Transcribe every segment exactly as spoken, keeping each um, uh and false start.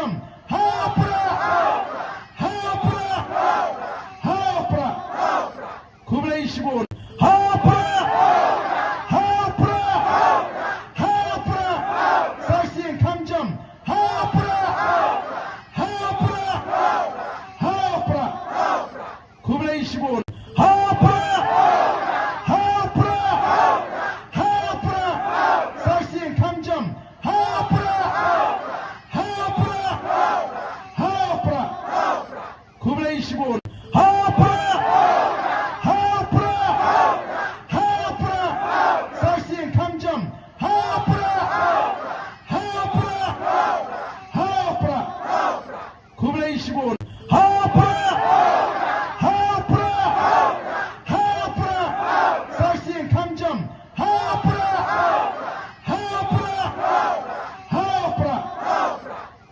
Ha Prah! Ha Prah! Ha Prah! Khublei shibun. Ha Prah! Ha Prah! Ha Prah! Sa shisien kham jam. Ha Prah! Ha Prah! Ha Prah! Khublei shibun. Ha Prah! Ha Prah! Ha Prah! Sa shisien kham jam. Ha Prah! Ha Prah! Ha Prah! Khublei shibun. Ha Prah! Ha Prah! Ha Prah! Sa shisien kham jam. Ha Prah! Ha Prah! Ha Prah! Khublei shibun. Ha Prah! Ha Prah! Ha Prah! Sa shisien kham jam. Ha Prah! Ha Prah! Ha Prah!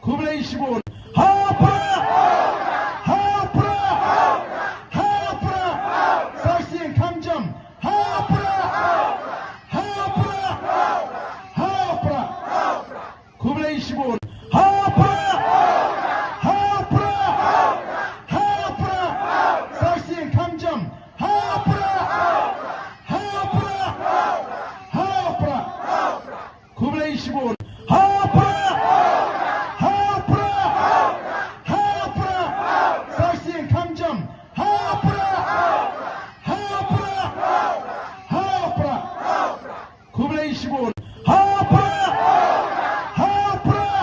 Khublei shibun. Ha Prah! Ha Prah! Ha Prah! Sa shisien kham jam. Ha Prah! Ha Prah! Ha Prah! Khublei shibun. Ha Prah! Ha Prah! Ha Prah! Sa shisien kham jam. Ha Prah! Ha Prah! Ha Prah! Khublei shibun. Ha Prah! Ha Prah! Ha Prah! Sa shisien kham jam. Ha Prah! Ha Prah! Ha Prah! Khublei shibun. Ha Prah! Ha Prah!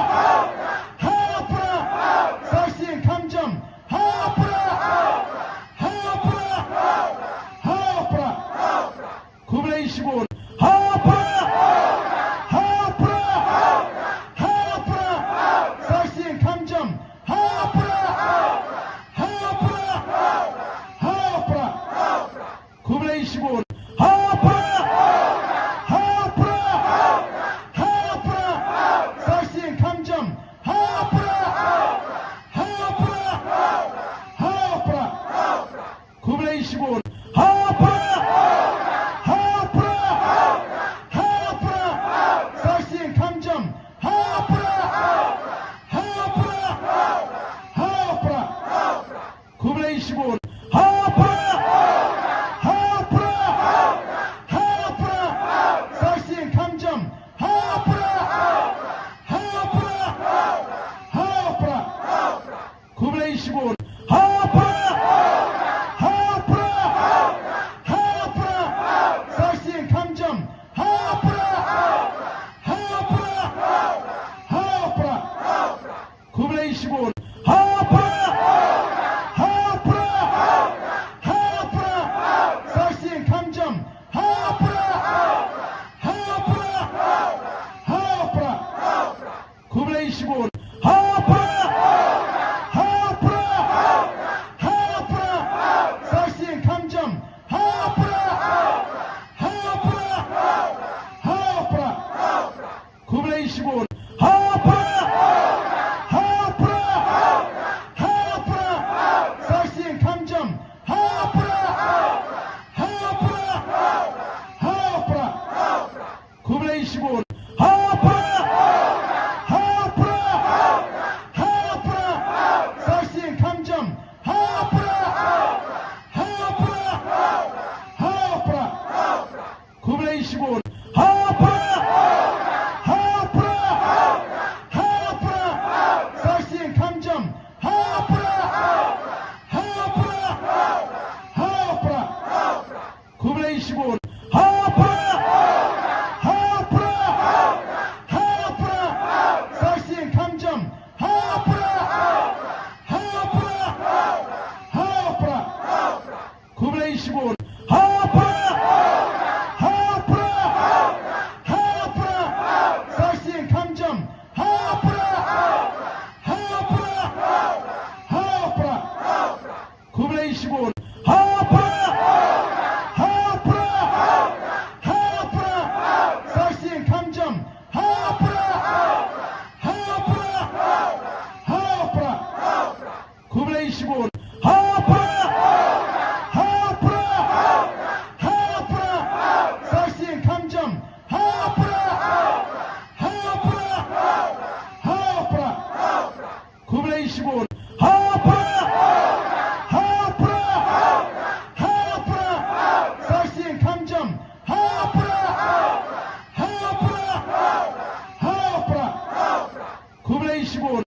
Ha Prah! Sa shisien kham jam. Ha Prah! Ha Prah! Ha Prah! Khublei shibun. Ha Prah! Ha Prah! Ha Prah! Sa shisien kham jam. Ha Prah! Ha Prah! Ha Prah! Khublei shibun. Ha Prah! Ha Prah! Ha Prah! Sa shisien kham jam. Ha Prah! Ha Prah! Ha Prah! Khublei shibun. Ha Prah! Ha Prah! Ha Prah! Sa shisien kham jam. Ha Prah! Ha Prah! Ha Prah! Khublei shibun. Ha Prah! Ha Prah! Ha Prah! Sa shisien kham jam. Ha Prah! Ha Prah! Ha Prah! Khublei shibun. Ha Prah! Ha Prah! Ha Prah! Sa shisien kham jam. Ha Prah! Ha Prah! Ha Prah! Khublei shibun. Ha Prah! Ha Prah! Ha Prah! Sa shisien kham jam. Ha Prah! Ha Prah! Ha Prah! Khublei shibun. Ha Prah! Ha Prah! Ha Prah! Sa shisien kham jam. Ha Prah! Ha Prah! Ha Prah! Khublei shibun. Ha Prah! Ha Prah! Ha Prah! Sa shisien kham jam. Ha Prah! Ha Prah! Ha Prah! Khublei shibun. Ha Prah! Ha Prah! Ha Prah! Sa shisien kham jam. Ha Prah! Ha Prah! Ha Prah! Khublei shibun. Ha Prah! Ha Prah! Ha Prah! Sa shisien kham jam. Ha Prah! Ha Prah! Ha Prah! Khublei shibun. Ha Prah! Ha Prah! Ha Prah! Sa shisien kham jam. Ha Prah! Ha Prah! Ha Prah! Khublei shibun. Ha Prah! Ha Prah! Ha Prah! Sa shisien kham jam. Ha Prah! Ha Prah! Ha Prah! Khublei shibun. Ha Prah! Ha Prah! Ha Prah! Sa shisien kham jam. Ha Prah! Ha Prah! Khublei shibun. Ha u Prah! Ha u Prah! Ha u Prah! Sarsing Khamjam. Ha u Prah! Ha u Prah! Ha u Prah! Khublei shibun.